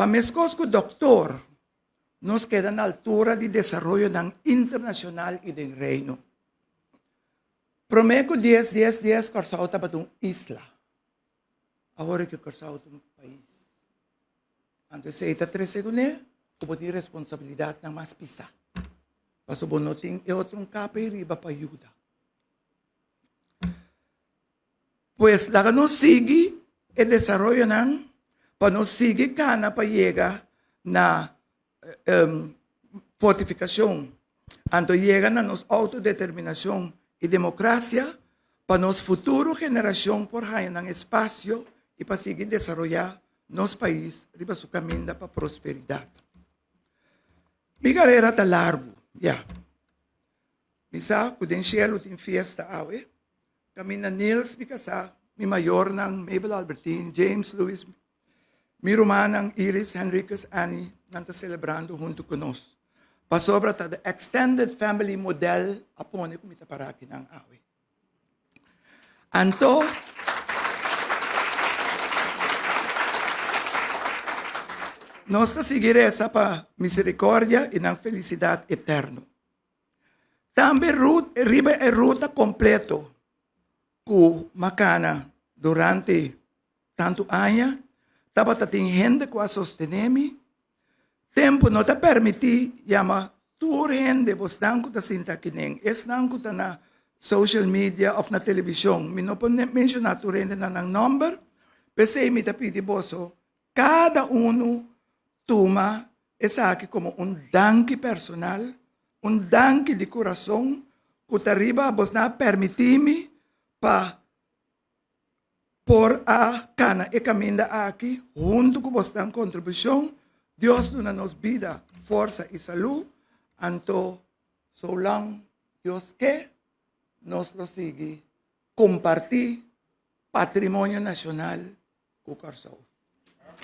Pa meskos ku dòktor, nos keda na altura di desaroyonan internashonal i den Reino. Promé ku dies dies dies Kòrsou tabata un isla. Awor ku Kòrsou ta un pais. Anto esei ta trese kuné ku bo tin responsabilidatnan mas pisá. Pasobra bo no tin e otro un kapa ei riba pa yuda. Pues laga nos sigui e desaroyonan pa nos sigui kana pa yega na fortifikashon, anto yega na nos outodeterminashon i demokrasia pa nos futuro generashon por haña nan espasio i pa sigui desaroyá nos pais riba su kaminda pa prosperidat. Mi karera ta largu, ya. Mi sa ku den shelu tin fiesta awe. Kaminda Niels, mi kasá, mi mayornan, Mabel Albertine, James, Louis, mi rumannan Iris, Henriquez, Annie, nan ta selebrando huntu ku nos. Pasobra ta the extended family model a pone ku mi ta para akinan awe. Anto, nos ta sigui resa pa misericordia i nan felisidat eterno. Tambe riba e ruta kompleto ku Makana durante tantu aña tabata tin hende ku a sostené mi. Tempu no ta permití yama tur hende, bosnan ku ta sinta akinen, esnan ku ta na social media òf na televishon, mi no por menshoná tur hende na nan nòmber, p'esei mi ta pidi boso kada unu tuma Esaki komo un danki personal, un danki di kurason ku ta riba bosnan a permití mi pa por a kana e kaminda aki huntu ku bosnan kontribushon. Dios duna nos bida, forsa i salú, anto soulang Dios ke, nos lo sigui kompartí patrimonio nashonal ku Kòrsou.